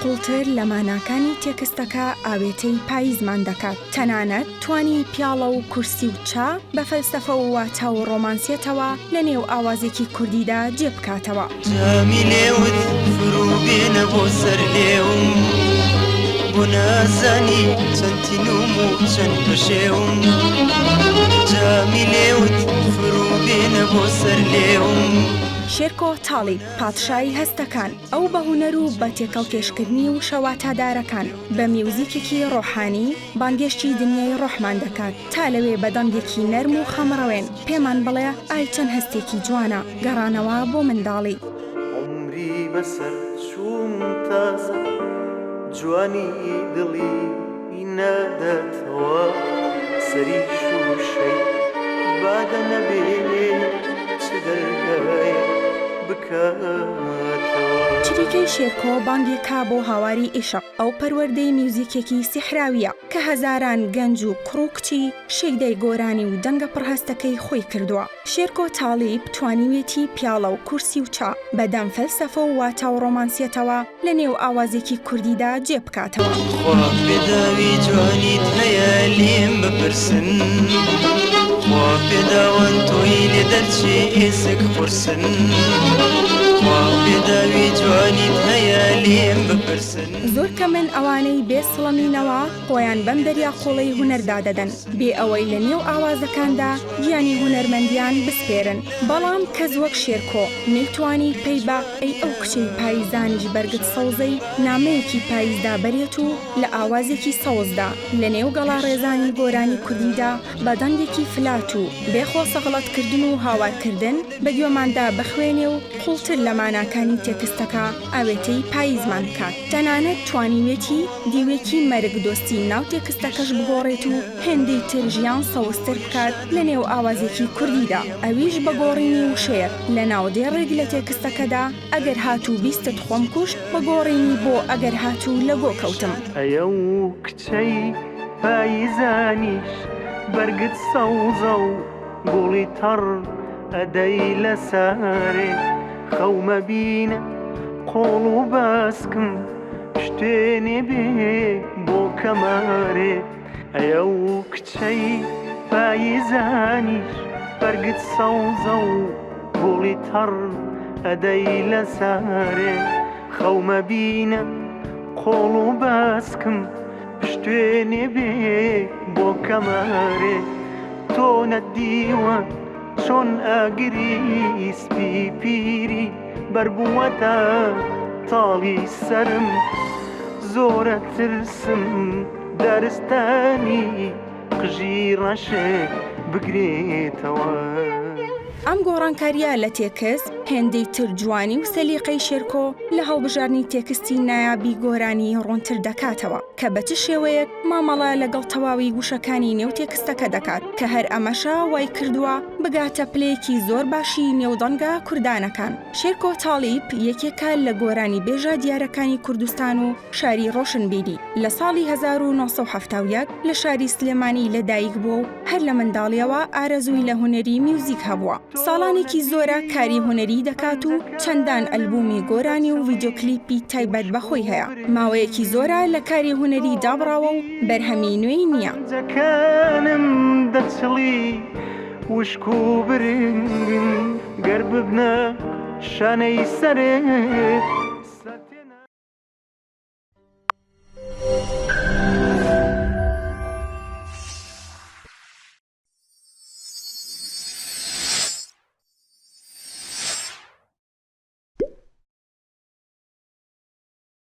قوڵتر لە ماناکانی تێکستەکە ئاوێتەی پاییزمان دەکات، تەنانەت توانی پیاڵە و کورسی و چا بە فەلسەفە و واتا و ڕۆمانسیەتەوە لە نێو ئاوازێکی کوردیدا جێ بکاتەوە. جامی لێوت فرو بێنە بۆ سەر لێوم بۆ نازانی چەند تینوم و چەند پەشێوم جامی لێوت فرو بێنە بۆ سەر لێوم. شێرکۆ تاڵیب، پادشای هەستەکان، ئەو بە هونەر و بە تێکەڵکێشکردنی وشە واتادارەکان، بە میوزیکێکی ڕۆحانی بانگێشتی دنیای ڕۆحمان دەکات تا لەوێ بە دەنگێکی نەرم و خەمڕەوێن پێمان بڵێ ئای چەند هەستێکی جوانە گەڕانەوە بۆ منداڵی. عومری بەسەر چووم تازە جوانی دڵی ناداتەوە سەری شووشەی بادە نەبێ چ دەرگایەک بکاتەوە. چریکەی شێرکۆ بانگێکە بۆ هاواری ئیشق، ئەو پەروەردەی میوزیکێکی سیحراوییە کە هەزاران گەنج و کوڕ و کچی شەیدای گۆرانی و دەنگە پڕهەستەکەی خۆی کردووە. شێرکۆ تاڵیب توانیویەتی پیاڵە و کورسی و چا بە دەم فەلسەفە و واتا و ڕۆمانسیەتەوە لە نێو ئاوازێکی کوردیدا جێ بکاتەوە. خوا پێداوی جوانیت هەیە لێم بپرسن خوا پێداوان تۆی لێ دەرچێ ئێسک قورسن خوا پێداوی جوانیت هەیە لێم بپرسن. زۆر کەمن ئەوانەی بێ سڵەمینەوە خۆیان بەم دەریا قوڵەی هونەردا دەدەن، بێ ئەوەی لە نێو ئاوازەکاندا گیانی هونەرمەندیان بسپێرن، بەڵام کەس وەک شێرکۆ نەیتوانی پەی بە ئەی ئەو کچەی پاییزانیش بەرگت سەوزەی نامەیەکی پاییزدا بەرێت و لە ئاوازێکی سەوزدا لە نێو گەڵاڕێزانی گۆرانی کوردیدا بە دەنگێکی فلات و بێ خۆسەغڵەتکردن و هاوارکردن بە گوێماندا بخوێنێ و قوڵتر لە ماناکانی تێکستەکە ئاوێتەی پاییزمان بکات. تەنانەت توانیوێتی دیوێکی مەرگ دۆستی ناو تێکستەکەش بگۆڕێت و هێندەی تر ژیان سەوزتر بکات لە نێو ئاوازێکی کوردیدا ئەویش بە گۆڕینی وشەیەک لە ناو دێڕێک لە تێکستەکەدا ئەگەر هاتوو بیستت خۆم کوشت بە گۆڕینی بۆ ئەگەر هاتوو لە گۆ کەوتم. ئەیەو کچەی پایزانیش بەرگت سەوزە و گوڵی تەڕ ئەدەی لە سارێ خەومە بینە قۆڵ و باسکم پشتێنێ بێ بۆ کەمارێ ئەیەو کچەی پایزانیش بەرگت سەوزە و گوڵی تەڕ ئەدەی لە سارێ خەومە بینە قۆڵ و باسکم پشتێنێ بێ بۆ کەمارێ تۆ نەتدیوە چۆن ئاگری سپی پیری بەربووەتە تاڵی سەرم زۆرە ترسم دارستانی قژی ڕەشت بگرێتەوە. ئەم گۆڕانکارییە لە تێکست هێندەی تر جوانی و سەلیقەی شێرکۆ لە هەڵبژاردنی تێکستی نایابی گۆرانی ڕوونتر دەکاتەوە کە بە چ شێوەیەک مامەڵە لەگەڵ تەواوی وشەکانی نێو تێکستەکە دەکات کە هەر ئەمەشە وای کردووە بگاتە پلەیەکی زۆر باشی نێو دەنگە کوردانەکان. شێرکۆ تاڵیب یەکێکە لە گۆرانیبێژە دیارەکانی کوردستان و شاری ڕۆشنبیری، لە ساڵی 1971 لە شاری سلێمانی لە دایک بووە و هەر لە منداڵیەوە ئارەزووی لە هونەری میوزیک هەبووە. ساڵانێکی زۆرە کاری هونەری دەکات و چەندان ئەلبوومی گۆرانی و ڤیدیۆکلیپی تایبەت بە خۆی هەیە. ماوەیەکی زۆرە لە کاری هونەری دابڕاوە و بەرهەمی نوێی نییە. پەنجەکانم دەچڵی وشک و برنگن گەر ببنە شانەی سەرت.